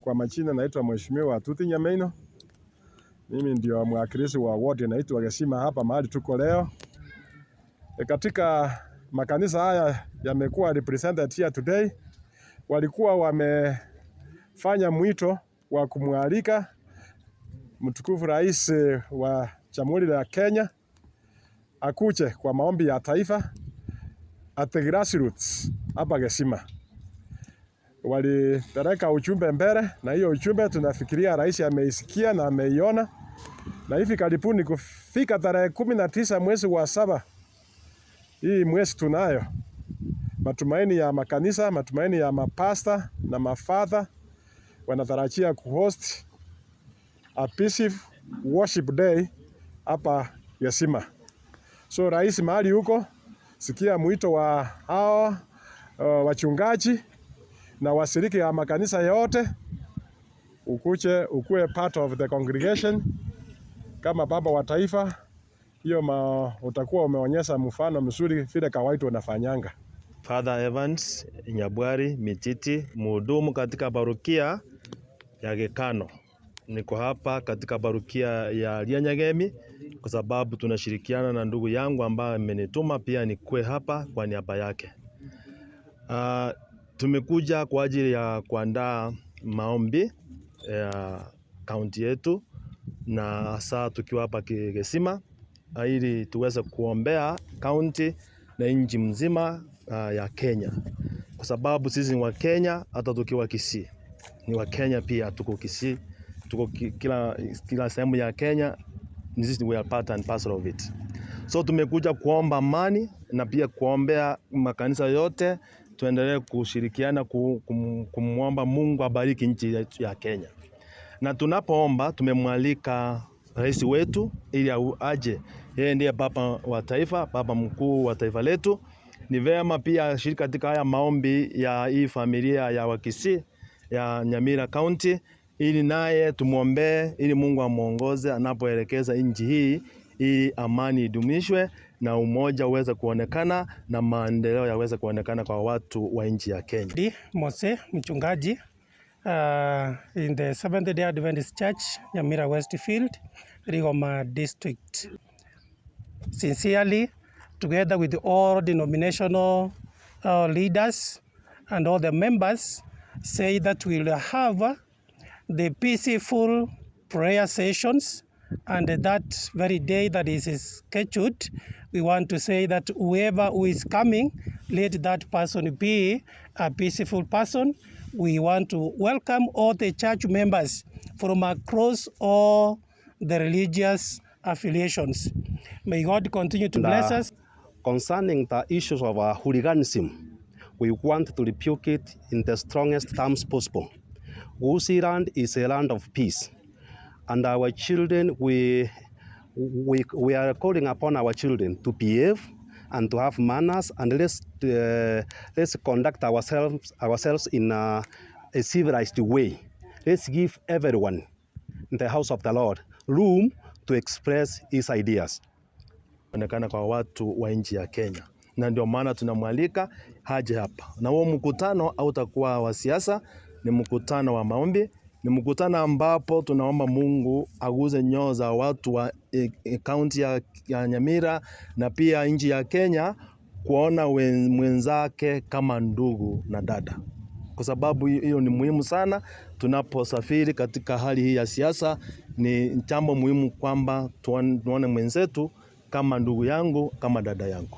Kwa majina naitwa Mheshimiwa Tuti Nyameno. Mimi ndio mwakilishi wa ward inaitwa Gesima hapa mahali tuko leo. Katika makanisa haya yamekuwa represented here today, walikuwa wamefanya mwito wa kumwalika mtukufu Rais wa Jamhuri ya Kenya akuje kwa maombi ya taifa at the grassroots hapa Gesima. Walipeleka ujumbe mbele, na hiyo ujumbe tunafikiria rais ameisikia na ameiona, na hivi karibuni kufika tarehe 19 mwezi wa 7 hii mwezi, tunayo matumaini ya makanisa, matumaini ya mapasta na mafadha wanatarajia kuhost a peaceful worship day hapa Gesima. So rais, mahali huko, sikia mwito wa hawa wachungaji na washiriki ya makanisa yote, ukuje ukuwe part of the congregation kama baba wa taifa. Hiyo utakuwa umeonyesha mfano mzuri vile kawaida unafanyanga. Father Evans Nyabwari Mititi, mhudumu katika parokia ya Gekano. Niko hapa katika parokia ya Lianyagemi kwa sababu tunashirikiana na ndugu yangu ambaye amenituma pia nikue hapa kwa niaba yake. Tumekuja kwa ajili ya kuandaa maombi ya kaunti yetu na hasa tukiwa hapa Gesima ili tuweze kuombea kaunti na nchi mzima ya Kenya, kwa sababu sisi ni Wakenya, hata tukiwa Kisii ni Wakenya pia, tuko Kisii, tuko kila sehemu ya Kenya, sisi we are part and parcel of it. So tumekuja kuomba amani na pia kuombea makanisa yote tuendelee kushirikiana kumwomba Mungu abariki nchi yetu ya Kenya. Na tunapoomba tumemwalika rais wetu ili aje, yeye ndiye baba wa taifa, baba mkuu wa taifa letu. Ni vema pia ashiriki katika haya maombi ya hii familia ya Wakisii ya Nyamira County, ili naye tumwombee ili Mungu amuongoze anapoelekeza nchi hii, ili amani idumishwe na umoja uweze kuonekana na maendeleo yaweze kuonekana kwa watu wa nchi ya Kenya. Di Mose, mchungaji in the Seventh Day Adventist Church, Nyamira Westfield, Rigoma District. Sincerely, together with all denominational leaders and all the members, say that we'll have the peaceful prayer sessions, and that very day that is scheduled, we want to say that whoever who is coming, let that person be a peaceful person. We want to welcome all the church members from across all the religious affiliations. May God continue to bless us. Concerning the issues of hooliganism, we want to rebuke it in the strongest terms possible. Gusii land is a land of peace, and our children, we are calling upon our children to behave and to have manners, and let's conduct ourselves in a civilized way. Let's give everyone in the house of the Lord room to express his ideas. Onekana kwa watu wa nchi ya Kenya, na ndio maana tunamwalika aje hapa, na huo mkutano hautakuwa wa siasa, ni mkutano wa maombi, ni mkutano ambapo tunaomba Mungu aguze nyoyo za watu wa kaunti ya Nyamira na pia nchi ya Kenya kuona mwenzake kama ndugu na dada, kwa sababu hiyo ni muhimu sana tunaposafiri katika hali hii ya siasa. Ni jambo muhimu kwamba tuone mwenzetu kama ndugu yangu, kama dada yangu.